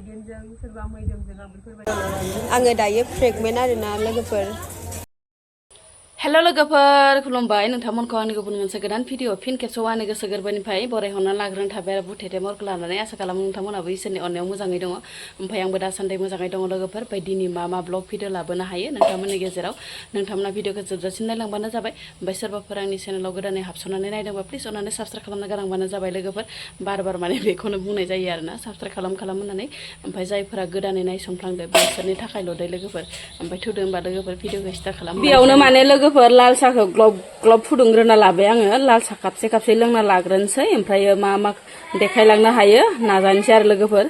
द्वाइडेनजों सोरबा मैदोमजों आं बेफोरबायदि आङो दायो प्रेगनेन्ट आरोना लोगोफोर हेलो लोगोफोर खुलुमबाय नोंथांमोनखौ आंनि गुबुन मोनसे गोदान भिडिअ फिन खेबसेआव आंनि गोसो गोरबोनिफ्राय बरायहरना लाग्रोनो थाबाय आरो बुथेथे मरखौ लानानै आसा खालामो नोंथांमोनाबो इसोरनि अननायाव मोजाङै दङ ओमफ्राय आंबो दासान्दि मोजाङै दङ लोगोफोर ओमफ्राय दिनै मा ब्लग भिडिअ लाबोनो हायो नोंथांमोननि गेजेराव नोंथांमोना भिडिअखौ जोबजासिम नायलांबानो जाबाय ओमफ्राय सोरबाफोर आंनि चेनेलाव गोदानै हाबसननानै नायदोंबा प्लिज अननानै साबस्क्राइब खालामना गालांबानो जाबाय लोगोफोर बार माने बेखौनो बुंनाय जायो आरोना साबस्क्राइब खालाम होननानै ओमफ्राय जायफोरा गोदानै नायसंफ्लांदो बिसोरनि थाखायल' दे लोगोफोर ओमफ्राय थुदो होनबा लोगोफोर भिडिअखौ स्टार्ट खालाम बेयावनो माने लोगोफोर लाल साहखौ ग्लब ग्लब फुदुंग्रोना लाबाय आङो लाल साह कापसे लोंना लाग्रोनोसै ओमफ्राय मा देखायलांनो हायो नाजानोसै आरो लोगोफोर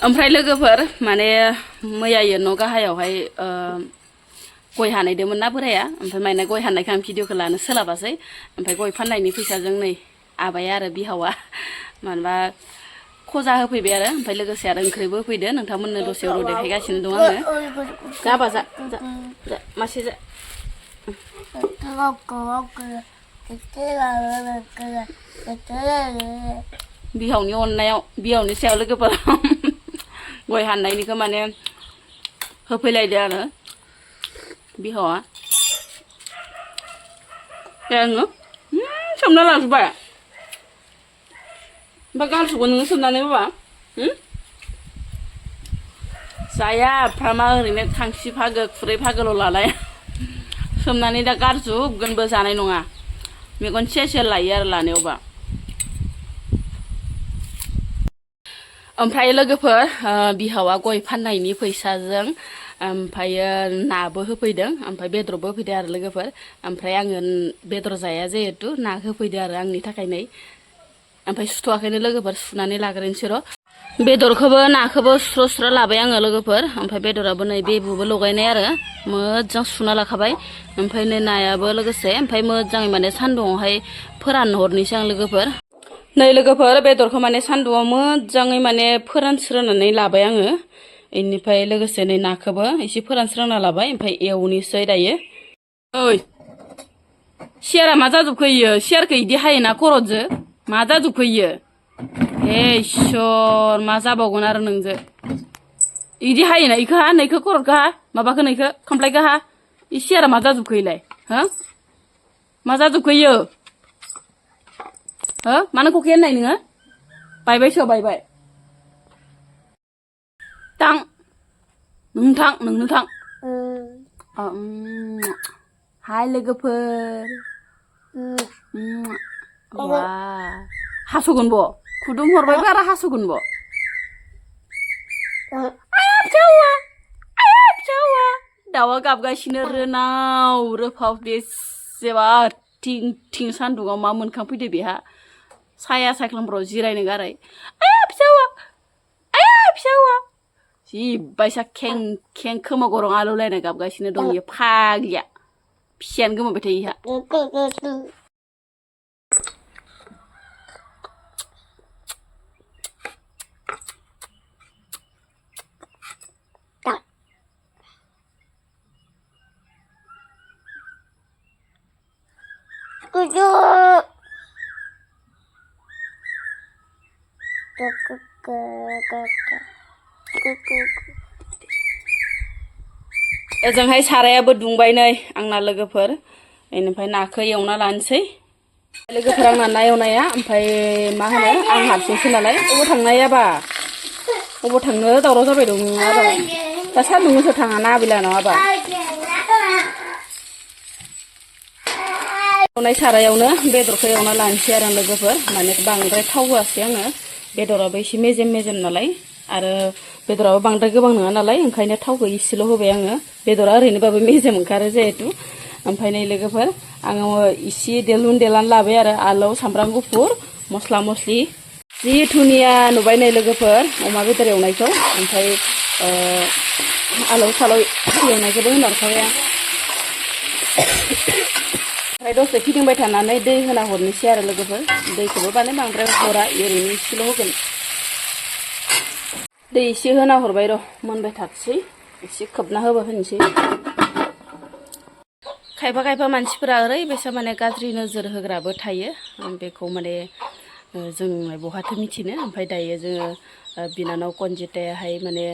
ओमफ्राय लोगोफोर माने मैयायो न' गाहायावहाय गय हानायदोंमोन ना बोराया ओमफ्राय माने गय हानायखौ आं भिडिअखौ लानो सोलाबासै ओमफ्राय गय फाननायनि फैसाजों नै आबाया आरो बिहावा मानोबा खजा होफैबाय आरो ओमफ्राय लोगोसे आरो ओंख्रिबो होफैदो नोंथांमोननो दसेयाव देखायगासिनो दं आङो जाबा जा मासे जा बिहावनि अननायाव बिहावनि सायाव लोगोफोर गय हाननायनिखौ माने होफैलायदो आरो बिहावा आङो सोमना लाजोबबाय ओमफ्राय गारसोगोन नोङो सोमनानै बाबा जाया फ्रामा ओरैनो खांसि फागो खुरै फागोल' लालाय सोमनानै दा गारजोबगोनबो जानाय नङा मेगन सेर लायो आरो लानायावबा ओमफ्राय लोगोफोर बिहावा गय फाननायनि फैसाजों ओमफ्रायो नाबो होफैदों ओमफ्राय बेदरबो होफैदों आरो लोगोफोर ओमफ्राय आङो बेदर जाया जिहेथु ना होफैदो आरो आंनि थाखाय नै ओमफ्राय सुथ'वाखैनो लोगोफोर सुनानै लाग्रोनोसै र' बेदरखौबो नाखौबो स्र' लाबाय आङो लोगोफोर ओमफ्राय बेदराबो नै बेबुबो लगायनाय आरो मोजां सुना लाखाबाय ओमफ्राय नै नायाबो लोगोसे ओमफ्राय मोजाङै माने सान्दुङावहाय फोरानहरनोसै आं लोगोफोर नै लोगोफोर बेदरखौ माने सान्दुङाव मोजाङै माने फोरानस्रोनानै लाबाय आङो बेनिफ्राय लोगोसे नै नाखौबो एसे फोरानस्रोना लाबाय ओमफ्राय एवनोसै दायो ओइ सियारा मा जाजोबखो इयो सियारखौ इदि हायोना खर'जों मा जाजोबखो इयो हे इसोर मा जाबावगोन आरो नोंजो इदि हायोना इखौ हा नैखौ खर'खौ हा माबाखौ नैखौ खामफ्लायखौ हा इ सियारा मा जाजोबखो इलाय हो मा जाजोबखो इयो हो मानो खखे होननाय नोङो बायबायसो बायबाय थां नोंनो थां हाय लोगोफोर वा हास'गोन बो खुदुं हरबायबो आरो हास'गोन बो दाउआ गाबगासिनो रोनाव रोफाव बेसेबा थिं सान्दुङाव मा मोनखांफैदो बेहा साया सायख्लुमफ्राव जिरायनो गारै फिसावा जि बायसा खें खोमा गरं आलौलायनाय गाबगासिनो दं इयो फाग्लिया फिसायानो गोमाबाय थायो इहा ओजोंहाय सारायाबो दुंबाय नै आंना लोगोफोर बेनिफ्राय नाखौ एवना लानोसै लोगोफोर आंना ना एवनाया ओमफ्राय मा होनो आं हारसिंसो नालाय अबाव थांनायाबा अबाव थांनो दावराव जाबाय दं नङाबा दा सान्दुं गोसा थाङा ना आबैला नङाबा एवनाय सारायावनो बेदरखौ एवना लानोसै आरो लोगोफोर माने बांद्राय थाव होआसै आङो बेदराबो एसे मेजेम नालाय आरो बेदराबो बांद्राय गोबां नङा नालाय ओंखायनो थावखौ इसेल' होबाय आङो बेदरा ओरैनोबाबो मेजेम ओंखारो जिहेतु ओमफ्राय नै लोगोफोर आङो एसे देलान लाबाय आरो आलौ सामब्राम गुफुर मस्ला मस्लि जि धुनिया नुबाय नै लोगोफोर अमा बेदर एवनायखौ ओमफ्राय आलौ सालौ एवनायखौबो होनहरखाबाय आं ओमफ्राय दसे फिदिंबाय थानानै दै होना हरनोसै आरो लोगोफोर दैखौबो माने बांद्राय हरा ओरैनो एसेल' होगोन दै एसे होना हरबाय र' मोनबाय थाथोंसै एसे खोबना होनोसै खायफा मानसिफोरा ओरैबायसा माने गाज्रि नोजोर होग्राबो थायो बेखौ माने जों बहाथो मिथिनो ओमफ्राय दायो जोङो बिनानाव कनजितायाहाय माने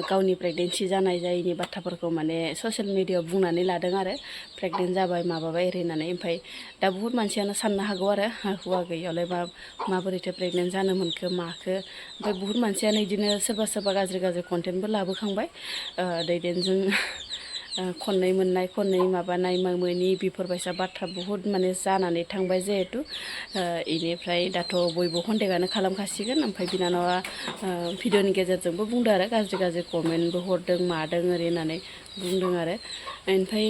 गावनि प्रेगनेन्सि जानाय जायैनि बाथ्राफोरखौ माने ससियेल मिडियायाव बुंनानै लादों आरो प्रेगनेन्ट जाबाय माबाबाय ओरै होननानै ओमफ्राय दा बुहुत मानसियानो साननो हागौ आरो हौवा गैयियावलाय माबोरैथो प्रेगनेन्ट जानो मोनखो माखो ओमफ्राय बुहुत मानसियानो बिदिनो सोरबा सोरबा गाज्रि कन्टेन्टबो लाबोखांबाय दैदेनजों खननै मोननाय खननै माबानाय मोनि बेफोरबायसा बाथ्रा बुहुत माने जानानै थांबाय जिहेथु इनिफ्राय दाथ' बयबो कन्टेक्टआनो खालामखासिगोन ओमफ्राय बिनानावा भिडिअनि गेजेरजोंबो बुंदों आरो गाज्रि कमेन्टबो हरदों मादों ओरै होननानै बुंदों आरो ओमफ्राय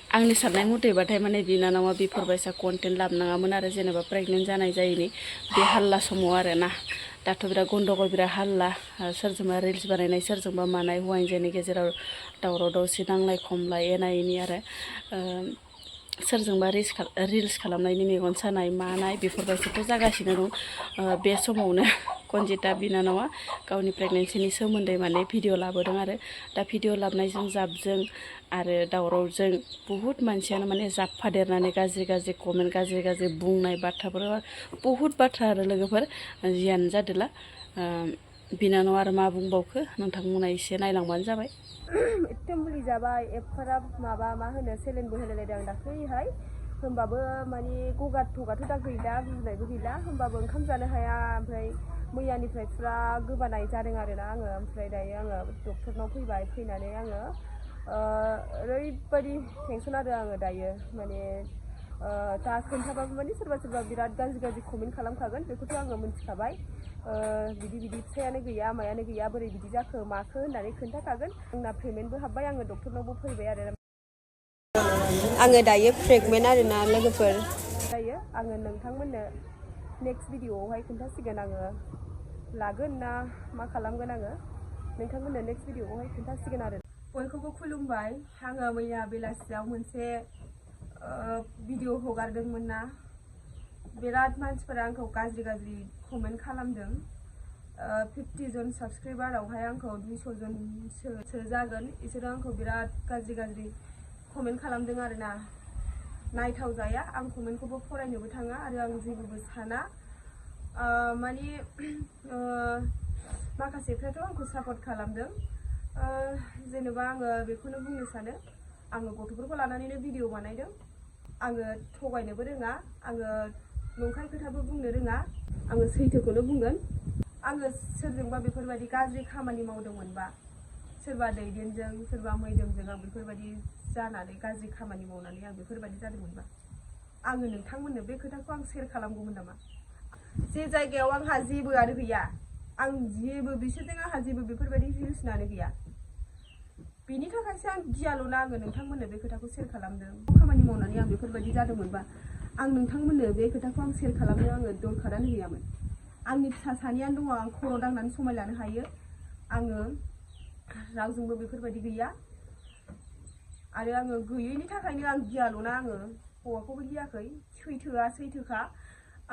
आंनि साननाय मथेबाथाय माने बिनानावा बेफोरबायसा कन्टेन्ट लाबोनाङामोन आरो जेनेबा प्रेगनेन्ट जानाय जायैनि बे हाल्ला समाव आरोना दाथ' बिराद गन्दगल बिराद हाल्ला सोरजोंबा रिल्स बानायनाय सोरजोंबा मानाय हौवा हिन्जावनि गेजेराव दावराव दावसि नांलाय खमलाय एना एनि आरो सोरजोंबा रिल्स खालामनायनि मेगन सानाय मानाय बेफोरबायदिथ' जागासिनो दं बे समावनो कनजिता बिनानावा गावनि प्रेगनेन्सिनि सोमोन्दै माने भिडिअ लाबोदों आरो दा भिडिअ लाबोनायजों जाबजों आरो दावरावजों बुहुत मानसियानो माने जाबफादेरनानै गाज्रि कमेन्ट गाज्रि बुंनाय बाथ्राफोर बुहुत बाथ्रा आरो लोगोफोर जियानो जादोला बिनानावा आरो मा बुंबावखो नोंथांमोना एसे नायलांबानो जाबाय एथ' मुलि जाबाय एफाराब माबा मा होनो सेलेनबो होलायलायदों आं दाख्लैहाय होमबाबो माने गगाथ' दा गैला गुजुनायबो गैला होमबाबो ओंखाम जानो हाया ओमफ्राय मैयानिफ्राय फुरा गोबानाय जादों आरोना आङो ओमफ्राय दायो आङो डक्टरनाव फैबाय फैनानै आङो ओरैबायदि टेनसन आरो आङो दायो माने दा खोन्थाबाबो माने सोरबा बिराद गाज्रि कमेन्ट खालामखागोन बेखौथ' आङो मिथिखाबाय बिदि फिसायानो गैया मायानो गैया बोरै बिदि जाखो माखो होननानै खोन्थाखागोन आंना पेमेन्टबो हाबबाय आङो डक्टरनावबो फैबाय आरो आङो दायो प्रेगनेन्ट आरोना लोगोफोर दायो आङो नोंथांमोननो नेक्स्ट भिडिअआवहाय खोन्थासिगोन आङो लागोन ना मा खालामगोन आङो नोंथांमोननो नेक्स्ट भिडिअआवहाय खोन्थासिगोन आरो बयखौबो खुलुमबाय आङो मैया बेलासियाव मोनसे भिडिअ हगारदोंमोन ना बिराद मानसिफोरा आंखौ गाज्रि कमेन्ट खालामदों 50 जन साबस्क्राइबारावहाय आंखौ 200 जनसो जागोन इसोरो आंखौ बिराद गाज्रि कमेन्ट खालामदों आरोना नायथाव जाया आं कमेन्टखौबो फरायनोबो थाङा आरो आं जेबोबो साना माने माखासेफ्राथ' आंखौ सापर्ट खालामदों जेनेबा आङो बेखौनो बुंनो सानो आङो गथ'फोरखौ लानानैनो भिडिअ बानायदों आङो थगायनोबो रोङा आङो नंखाय खोथाबो बुंनो रोङा आङो सैथोखौनो बुंगोन आङो सोरजोंबा बेफोरबायदि गाज्रि खामानि मावदोंमोनबा सोरबा दैदेनजों सोरबा मैदोमजों आं बेफोरबायदि जानानै गाज्रि खामानि मावनानै आं बेफोरबायदि जादोंमोनबा आङो नोंथांमोननो बे खोथाखौ आं शेयार खालामगौमोन नामा जे जायगायाव आंहा जेबोआनो गैया आं जेबो बिसोरजों आंहा जेबो बेफोरबायदि रिलेसनानो गैया बेनि थाखायसो आं गियाल'ना आङो नोंथांमोननो बे खोथाखौ शेयार खालामदों खामानि मावनानै आं बेफोरबायदि जादोंमोनबा आं नोंथांमोननो बे खोथाखौ आं शेयार खालामनो आङो दरखारानो गैयामोन आंनि फिसा सानैयानो दङ आं खर' दांनानै समायलानो हायो आङो रावजोंबो बेफोरबायदि गैया आरो आङो गैयैनि थाखायनो आं गियाल'ना आङो हौवाखौबो गियाखै सैथोखा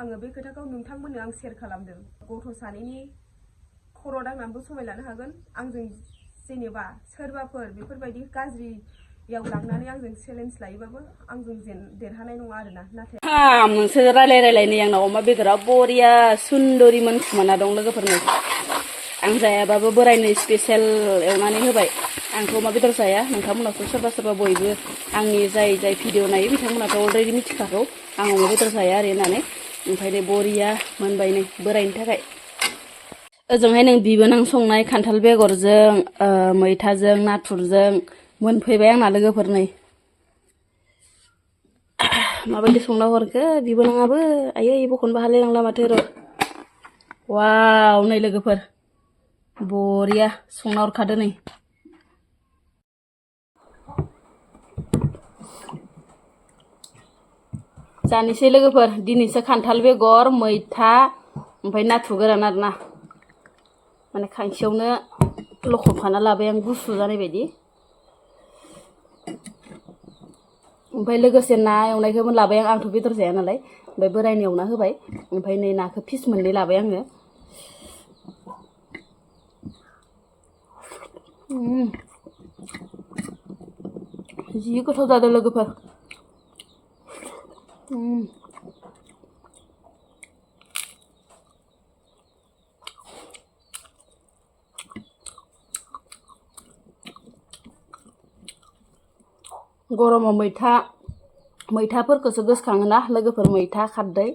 आङो बे खोथाखौ नोंथांमोननो आं शेयार खालामदों गथ' सानैनि खर' दांनानैबो समायलानो हागोन आंजों जेनेबा सोरबाफोर बेफोरबायदि गाज्रियाव लांनानै आंजों चेलेन्ज लायोबाबो आंजों देरहानाय नङा आरोना नाथाय नोंसोर रायलाय नै आंनाव अमा बेदरा बरिया सुन्दरि मोनखुमाना दं लोगोफोरनो आं जायाबाबो बोरायनो स्पेशल एवनानै होबाय आंथ' अमा बेदर जाया नोंथांमोनावथ' सोरबा बयबो आंनि जाय भिडिअ नायो बिथांमोनाथ' अलरेडि मिथिखागौ आं अमा बेदर जाया आरो होननानै ओमफ्राय नै बरिया मोनबाय नै बोरायनि थाखाय ओजोंहाय नों बिबोनां संनाय खान्थाल बेगरजों मैथाजों नाथुरजों मोनफैबाय आंना लोगोफोर नै माबायदि संना हरखो बिबोनाङाबो आयै बखनबो हालायलांला माथो र' वाव नै लोगोफोर बरिया संना हरखादो नै जानोसै लोगोफोर दिनैसो खान्थाल बेगर मैथा ओमफ्राय नाथुर गोरान आरोना माने खांसेयावनो लखबखाना लाबाय आं गुसु जानाय बायदि ओमफ्राय लोगोसे ना एवनायखौबो लाबाय आंथ' बेदर जाया नालाय ओमफ्राय बोरायनो एवना होबाय ओमफ्राय नै नाखौ फिस मोननै लाबाय आङो जि गोथाव जादों लोगोफोर गरमाव मैथाफोरखौसो गोसोखाङोना लोगोफोर मैथा खारदै